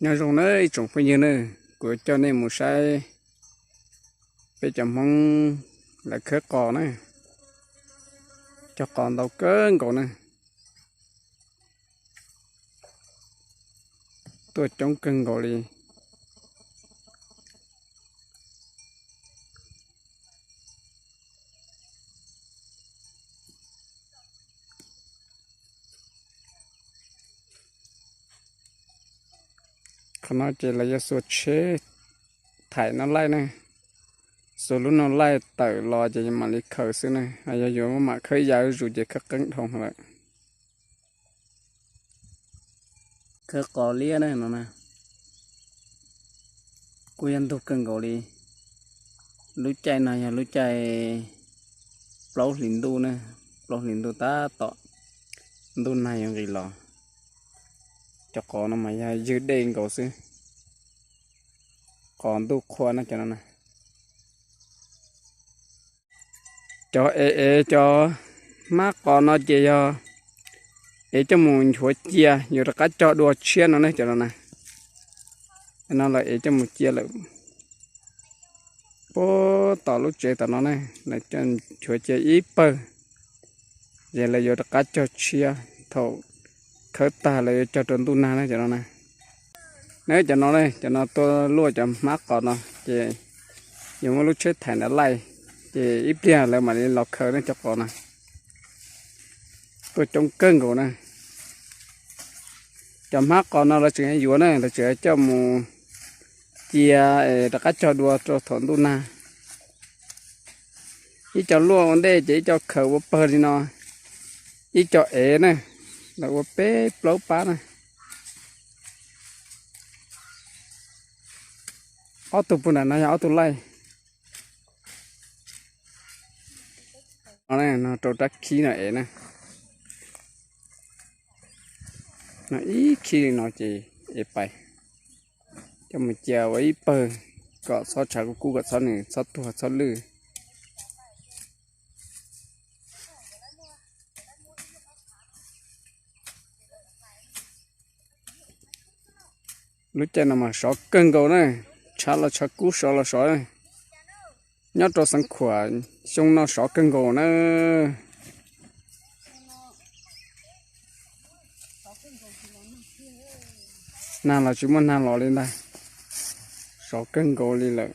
Nyob zoo na ib tsoom phooj ywg na, kuv yuav coj nej mus saib peb cov Hmoob lawv khawb qos na. Cog qos ntau kawg nkaus na, tuaj coob kawg nkaus li. Qhov no ces lawv yuav xuas tsheb thaim no laij na, xuas lub no laij tawm los ces mam li khaws xwb na. Yog yuav mam khawb ya zuj zus ces khawb qeeb dhau lawm. Khawb qos liab na no na, kuj yog ntug kawg nkaus li. Lub caij no yog lub caij plaub hlis ntuj na, plaub hlis ntuj tab tom ntuj nag yuav nqis los. Cov qos no mas yog ywg dej nkaus xwb, qos ntuj qhua na cov no na. Cov ev ev cov hmab qos no ces yog ev coj mus nchuav cia yuav rov qab cog dua tshiab no ne cov no na. No lawv ev coj mus cia lawm puag tom lub tsev tom no ne, lawv coj nchuav cia ib pawg, ces lawv yuav rov qab cog tshiab thaum khawb tag lawv yuav cog rau ntuj nag na cov no na. Ne cov no ne, cov no tuaj luaj cov hmab qos no ces yuav muab lub tsheb thaim nrad laij, ces ib pliag lawv mam li los khaws ne cov qos no. Tuaj coob kawg nkaus na. Cov hmab qos no lawv tseem yuav na, lawv tseem coj mus cia rov qab cog dua rau thaum ntuj nag. Ib co luaj ua ntej ces ib co khaws ua pawg li no, ib co ev na, lawv ua peb plaub pab na. Ob tug puag nram no yog ob tug laij. No rau rab khib no ev na, no ib khib li no ces ev pais, coj mus cia ua ib pawg kom txhob tshav kub kub, kom txhob nws txhob tuag txhob lwj. Lub caij no mas sov kawg nkaus na, tshav los tshav kub sov los sov. Nyob rau Xeev Khuam xyoo no sov kawg nkaus na. Nag los tsis muaj nag los li ntag, sov kawg nkaus li lawm.